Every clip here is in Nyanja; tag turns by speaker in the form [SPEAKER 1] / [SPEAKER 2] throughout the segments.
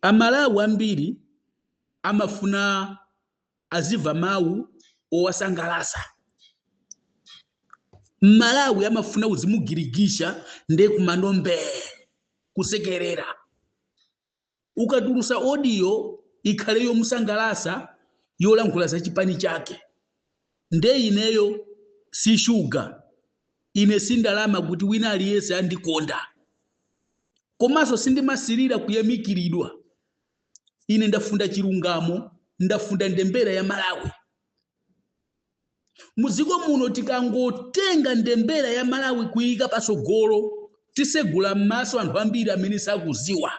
[SPEAKER 1] Amalawi ambiri amafuna azimva mawu owasangalasa. Mmalawi amafuna uzimugirigisha nde kumanombe kusekerera. Ukatulusa audio, ikhale yomusangalasa, yolankhula za chipani chake. Nde ineyo si shuga, ine si ndalama kuti wina aliyense andikonda, komanso sindimasirira kuyamikiridwa. Ine ndafunda chilungamo, ndafunda ndembera ya Malawi muziko muno. Tikangotenga ndembera ya Malawi kuyika pasogolo, tisegula m'maso anthu ambiri amene sakuziwa.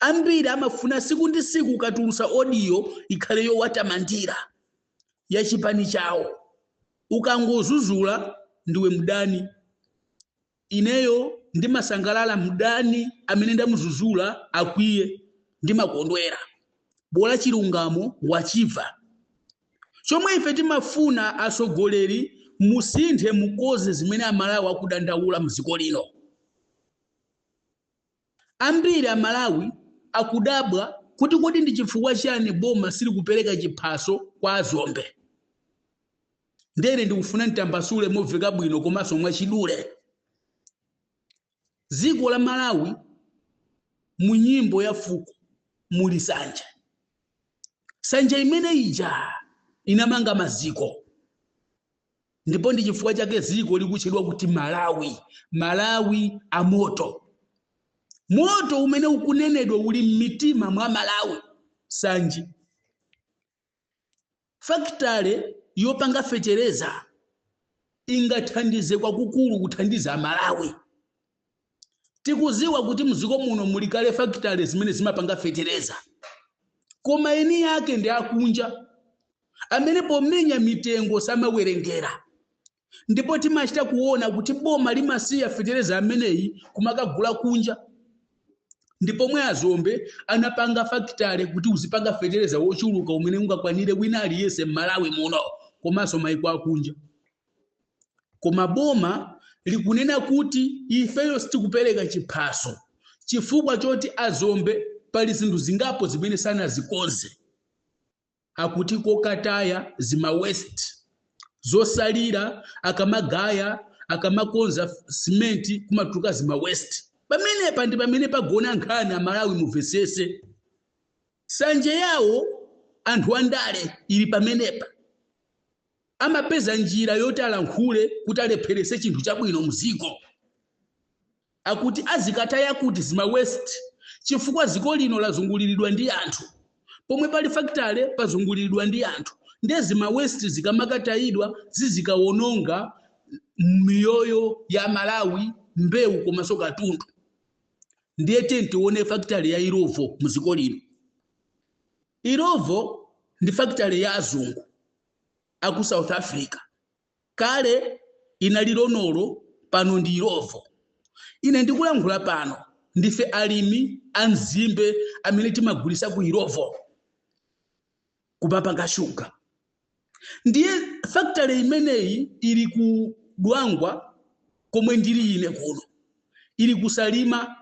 [SPEAKER 1] Ambiri amafuna siku ndi siku ukatulusa audio, ikhale yowatamandira ya chipani chawo. Ukangozuzula, ndiwe mdani. Ineyo ndimasangalala mdani amene ndamuzuzula akwiye, ndimakondwera, bola chilungamo wachimva. Chomwe ife timafuna, atsogoleri, musinthe, mukoze zimene Amalawi akudandaula mdziko lino. Ambiri Amalawi akudabwa kuti kodi ndi chifukwa chani boma silikupereka chiphaso kwa azombe? Ndere ndikufuna nditambasule momveka bwino komanso mwachidule. Dziko la Malawi, mu nyimbo ya fuko muli sanje. Sanje imene ija inamanga maziko, ndipo ndi chifukwa chake dziko likutchedwa kuti Malawi, Malawi amoto. Moto umene ukunenedwa uli m'mitima mwa Malawi. Sanje factory yopanga fetereza ingathandize kwakukulu kuthandiza Amalawi. Tikuziwa kuti mdziko muno muli kale factory zimene zimapanga fetereza, koma eni yake ndi akunja amene pomenya mitengo samawerengera. Ndipo timachita kuona kuti boma limasiya fetereza ameneyi kumakagula kunja, ndipo mwe azombe anapanga factory kuti uzipanga fetereza wochuluka umene ungakwanire wina aliyense m'Malawi muno komanso maiko akunja. Koma boma likunena kuti ifeyo sitikupereka chiphaso chifukwa choti azombe pali zinthu zingapo zimene sanazikonze. Akuti kokataya zima waste zosalira, akamagaya, akamakonza simenti, kumatuluka zima waste. Pamenepa ndi pamene pagona nkhani. Amalawi, mumvesese, sanje yawo anthu andale ili pamenepa. Amapeza njira yoti alankhule kuti alepherese chinthu chabwino muziko. Akuti azikataya kuti zima waste chifukwa ziko lino lazunguliridwa ndi anthu. Pomwe pali factory pazunguliridwa ndi anthu, ndiye zima waste zikamakatayidwa zizikawononga miyoyo ya Malawi, mbewu komanso katundu. Ndiye tiye tione factory ya Illovo muziko lino. Illovo ndi factory ya azungu aku South Africa. Kale inali Lonrho, pano ndi Illovo. Ine ndikulankhula pano, ndife alimi a nzimbe amene timagulisa ku Illovo kumapanga shuga. Ndiye factory imeneyi ili ku Dwangwa komwe ndili ine kuno, ili kusalima,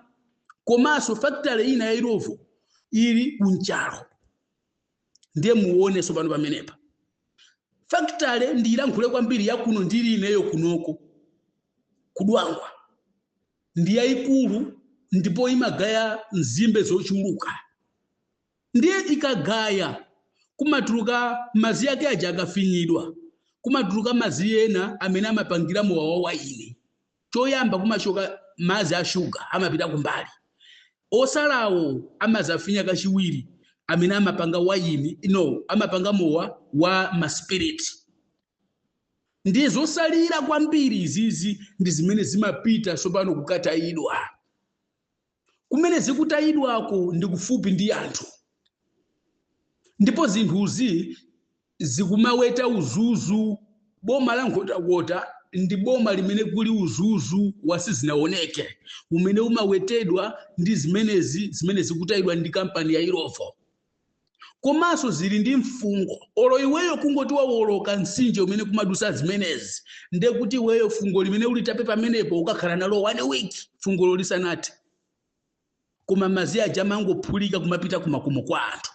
[SPEAKER 1] komanso factory ina ya Illovo ili kunchalo. Ndiye muone pano pamenepa, factory ndiyilankhule kwambiri yakuno ndili ineyo kunoko kudwangwa ndi yayikulu ndipo imagaya nzimbe zochuluka. Ndiye ikagaya, kumatuluka mazi ake aja. Akafinyidwa, kumatuluka mazi ena amene amapangira mowa wa waini. Choyamba kumachoka mazi a shuga, amapita kumbali. Osalawo amazafinya kachiwiri, amene amapanga waini, no, amapanga mowa wa ma spirit. Ndiye zosalira kwambiri izizi ndi zimene zimapita tsopano kukatayidwa. Kumene zikutayidwako ndi kufupi ndi anthu, ndipo zinthuzi zikumaweta uzuzu. Boma la Nkhotakota ndi boma limene kuli uzuzu wasizinaoneke umene umawetedwa ndi zimenezi zimene zikutayidwa ndi kampani ya Illovo. Komanso zili ndi mfungo. Olo iweyo kungoti wawoloka mtsinje umene kumadusa zimenezi, ndiye kuti iweyo fungo limene ulitape pamenepo ukakhala nalo one week fungolo lisanathe. Koma madzi aja amangophulika kumapita kumakomo kwa anthu.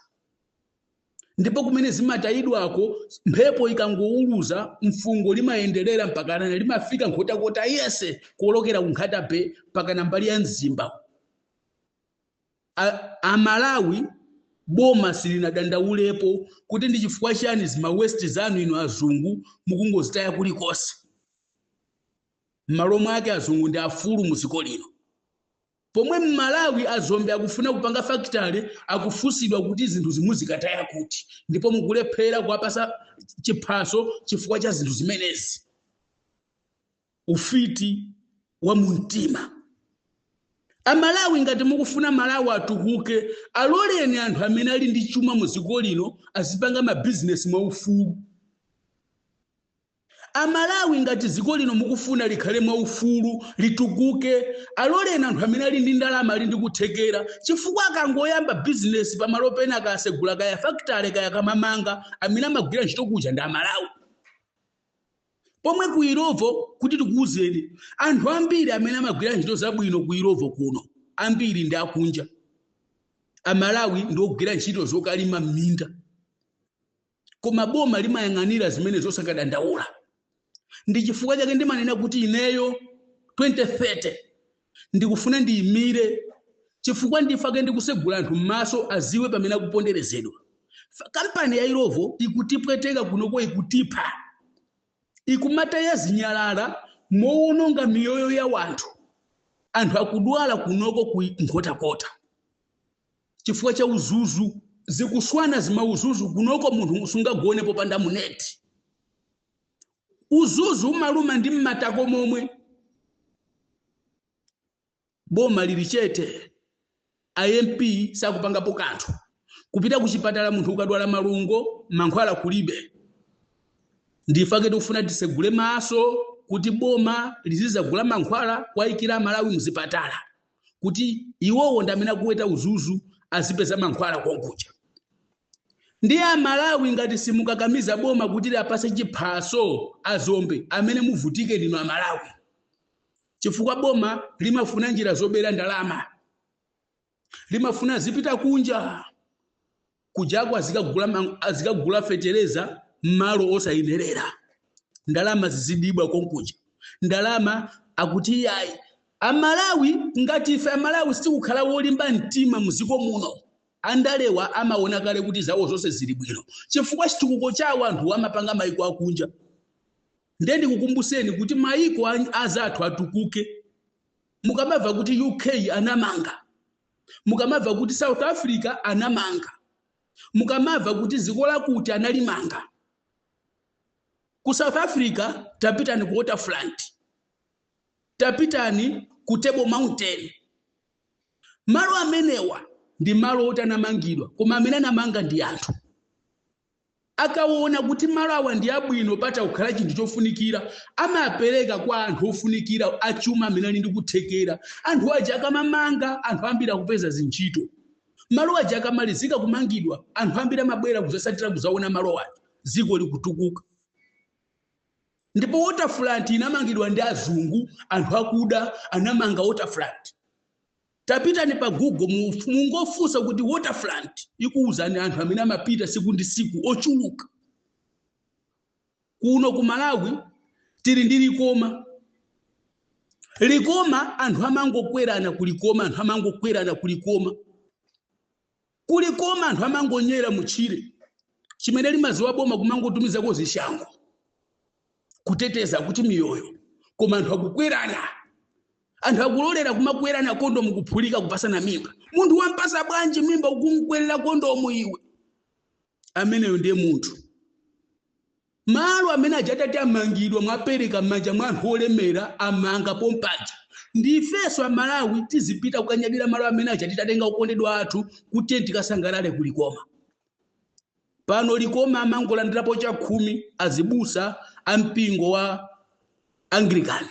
[SPEAKER 1] Ndipo kumene zimatayidwako, mphepo ikangouluza, mfungo limayenderera mpaka limafika Nkhotakota yese, kuolokera ku Nkhata Bay mpaka na mbali ya Mzimba. Amalawi, boma silinadandaulepo kuti ndi chifukwa chani zima waste zanu inu azungu mukungozitaya kulikonse. M'malo mwake azungu ndi afulu mu dziko lino, pomwe mMalawi azombe akufuna kupanga factory, akufunsidwa kuti zinthu zimuzikataya kuti, ndipo mukulephera kuwapasa chiphaso chifukwa cha zinthu zimenezi. Ufiti wa mumtima. Amalawi, ngati mukufuna Malawi atukuke, aloleni anthu amene ali ndi chuma mu dziko lino azipanga mabizinesi mwaufulu. Amalawi, ngati dziko lino mukufuna likhale mwaufulu, litukuke, aloleni anthu amene ali ndi ndalama, ali ndi kuthekera, chifukwa akangoyamba bizinesi pamalo pena, akasegula kaya factory, kaya kamamanga, amene amagwira ntchito kuja ndi Amalawi. Pomwe ku Illovo, kuti tikuwuzeni, anthu ambiri amene amagwira ntchito zabwino ku Illovo kuno ambiri ndi akunja. Amalawi ndi ogwira ntchito zokalima m'minda, koma boma limayang'anira zimene zosakadandaula. Ndi chifukwa chake ndimanena kuti ineyo 2030 ndikufuna ndiyimire, chifukwa ndifake ndikusegula anthu m'maso aziwe pamene akuponderezedwa. Kampani ya Illovo ikutipweteka kunoko, ikutipha, ikumataya zinyalala mowononga miyoyo ya wanthu. Anthu akudwala kunoko ku Nkhotakota chifukwa cha uzuzu, zikuswana zimauzuzu kunoko. Munthu sungagone popanda muneti. Uzuzu umaluma ndi mmatako momwe. Boma lili chete, iMP sakupangapo kanthu. Kupita kuchipatala, munthu ukadwala malungo, mankhwala kulibe. Ndifake tikufuna tisegule maso kuti boma lizizagula mankhwala kwayikira Malawi mzipatala, kuti iwowo ndi amene akuweta uzuzu azipeza mankhwala konkuja. Ndi Amalawi, ngati simukakamiza boma kuti lipase chiphaso azombe, amene muvutike ndinu Amalawi, chifukwa boma limafuna njira zobera ndalama, limafuna zipita kunja kujako azikagula fetereza m'malo osayenerera, ndalama zizidibwa konkuja. Ndalama akuti yayi. Amalawi, ngati ife Amalawi sitikukhala wolimba mtima muziko muno, andalewa amaona kale kuti zawo zonse zili bwino, chifukwa chitukuko chawo anthu amapanga maiko akunja. Ndiye ndikukumbuseni kuti maiko azathu atukuke, mukamamva kuti UK anamanga, mukamamva kuti South Africa anamanga, mukamamva kuti dziko lakuti analimanga. Ku South Africa tapitani ku Waterfront, tapitani ku Table Mountain. Malo amenewa ndi malo oti anamangidwa, koma amene anamanga ndi anthu. Akaona kuti malo awa ndi abwino, pata kukhala chinthu chofunikira, amapereka kwa anthu ofunikira achuma amene ali ndi kuthekera. Anthu aja akamamanga, anthu ambiri akupeza zintchito. Malo aja akamalizika kumangidwa, anthu ambiri amabwera kuzasatira, kuzaona malo aja. Dziko likutukuka. Ndipo Waterfront inamangidwa ndi azungu, anthu akuda anamanga Waterfront. Tapitani pa Google, mungofunsa kuti Waterfront, ikuwuzani anthu amene amapita siku ndi siku ochuluka. Kuno ku Malawi tili ndi Likoma. Likoma, anthu amangokwerana kulikoma, anthu amangokwerana kulikoma. Kulikoma anthu amangonyera mutchire. Chimene limaziwa boma kumangotumizako zishango kuteteza kuti miyoyo, koma anthu akukwerana, anthu akulolera kumakwerana, kondomu kuphulika, kupasana mimba. Munthu wampasa bwanji mimba ukumkwerera kondomu iwe? Ameneyo ndiye munthu. Malo amene aja atati amangidwa, mwapereka m'manja mwa anthu olemera, amanga pompaja, ndifenso Amalawi tizipita kukanyadira malo amene aja titatenga okondedwa athu kuti tikasangalale kulikoma. Pano Likoma amangolandirapo chakhumi azibusa ampingo wa Anglican.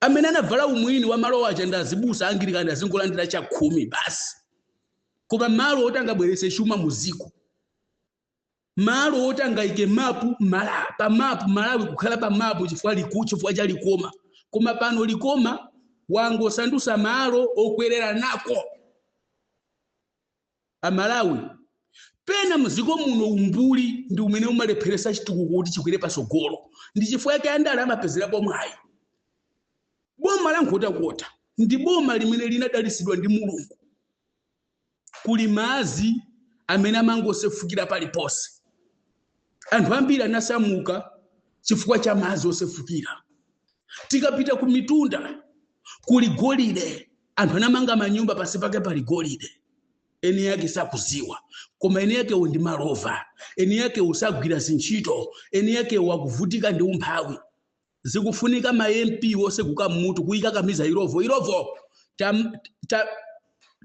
[SPEAKER 1] Amene anavala umwini wa malo aja ndi azibusa Anglican, azingolandira chakhumi basi. Koma malo oti angabweretse chuma muziko, malo oti angayike mapu mala, pa mapu, Malawi kukhala pa mapu chifukwa cha Likoma. Koma pano Likoma Wangosandusa malo okwerera nako Amalawi. Pena mdziko muno umbuli ndi umene umalepheresa chitukuko kuti chikwere pasogolo, ndi chifukwa chake andale amapezerapo mwayi. Boma la Nkhotakota ndi boma limene linadalitsidwa ndi Mulungu. Kuli madzi amene amangosefukira paliponse. Anthu ambiri anasamuka chifukwa cha madzi osefukira. Tikapita ku mitunda kuli golide, anthu anamanga manyumba pansi pake pali golide, eni yake sakuziwa. Koma eni yakewo ndi malova, eni yakewo sagwira zintchito, eni yakewo akuvutika ndi umphawi. Zikufunika ma MP oseguka mmutu kuyikakamiza Illovo. Illovo,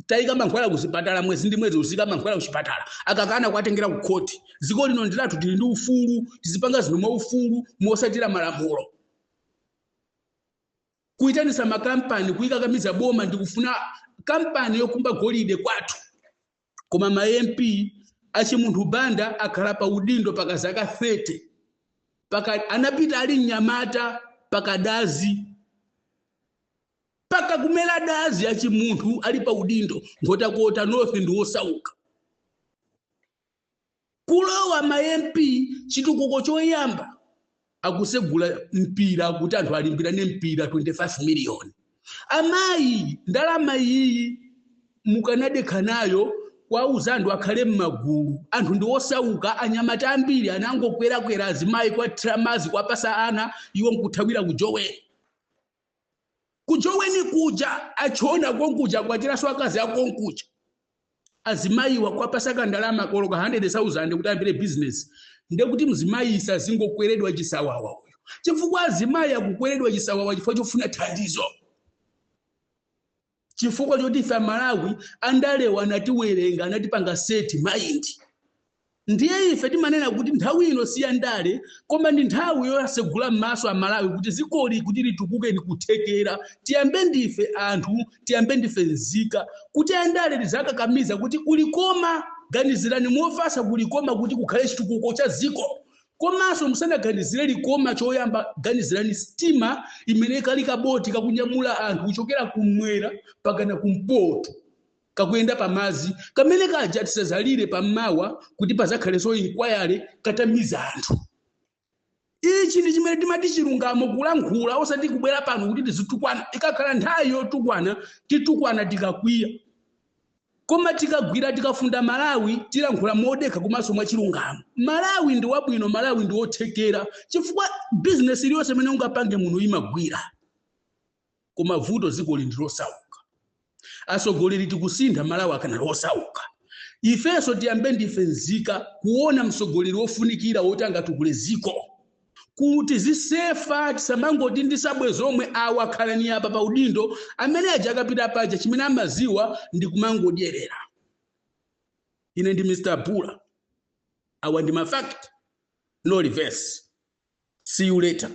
[SPEAKER 1] tayika mankhwala kuzipatala, mwezi ndi mwezi uzika mankhwala kuchipatala. Akakana, kuwatengera ku khoti. Dziko lino ndilathu, tili ndi ufulu, tizipanga zinthu mwaufulu mosatira malamulo. Kuyitanisa makampani, kuyikakamiza boma ndikufuna kampani yokumba golide kwathu. Koma ma MP achimunthu Banda akhala pa udindo paka zaka 30, paka anapita ali mnyamata, paka dazi, paka kumela dazi achimunthu ali pa udindo. Nkhotakota North ndi wosauka. Kulowa ma MP, chitukuko choyamba akusegula mpira kuti anthu alimbirane mpira, 25 million. Amayi, ndalama iyi mukanadekha nayo kwauza anthu akhale m'magulu. Anthu ndi osauka, anyamata ambiri anangokwerakwera azimayi kwa tramazi, kwapasa ana, iwo nkuthawira kujoweni. Kujoweni kuja achona konkuja, kwatiraso akazi akonkuja. Azimayiwa kwapasa kandalama koloka 100,000 kuti ayambire business, ndekuti mzimayi sazingokweredwa chisawawa uyu, chifukwa azimayi akukweredwa chisawawa chifukwa chofuna thandizo, chifukwa choti ife Amalawi andalewa anatiwerenga, anatipanga set mind. Ndiye ife timanena kuti nthawi ino si yandale, koma ndi nthawi yoyasegula m'maso Amalawi kuti zikoli kuti litukuke ndi kuthekera. Tiyambe ndife anthu, tiyambe ndife nzika, kuti andale tizakakamiza kuti kulikoma. Ganizirani mofasa kulikoma kuti kukhale chitukuko cha ziko. Komanso musanaganizire Likoma, choyamba ganizirani sitima imene ikali kaboti kakunyamula anthu kuchokera kumwera pakana kumpoto, kakuyenda pamazi kamene kaja. Tisazalire pammawa kuti pazakhalenso inquiry katamiza anthu. Ichi ndi chimene timati chilungamo, kulankhula, osati kubwera pano kuti tizitukwana. Ikakhala nthawi yotukwana, titukwana tikakwiya, koma tikagwira, tikafunda Malawi, tilankhula modekha komanso mwachilungamo. Malawi ndi wabwino, Malawi ndi wothekera, chifukwa bizinesi iliyonse imene ungapange muno imagwira. Koma vuto, dziko ndi losauka. Atsogoleri tikusintha, Malawi akanali osauka. Ifenso tiyambe ndife nzika kuona mtsogoleri wofunikira woti angatukule ziko kuti zisefa. Tisamangoti ndisabwe zomwe awa khalani apa pa udindo. Amene aja akapita paja, chimene amaziwa ndi kumangodyerera. Ine ndi Mr Bula. Awa ndi ma fact, no reverse. See you later.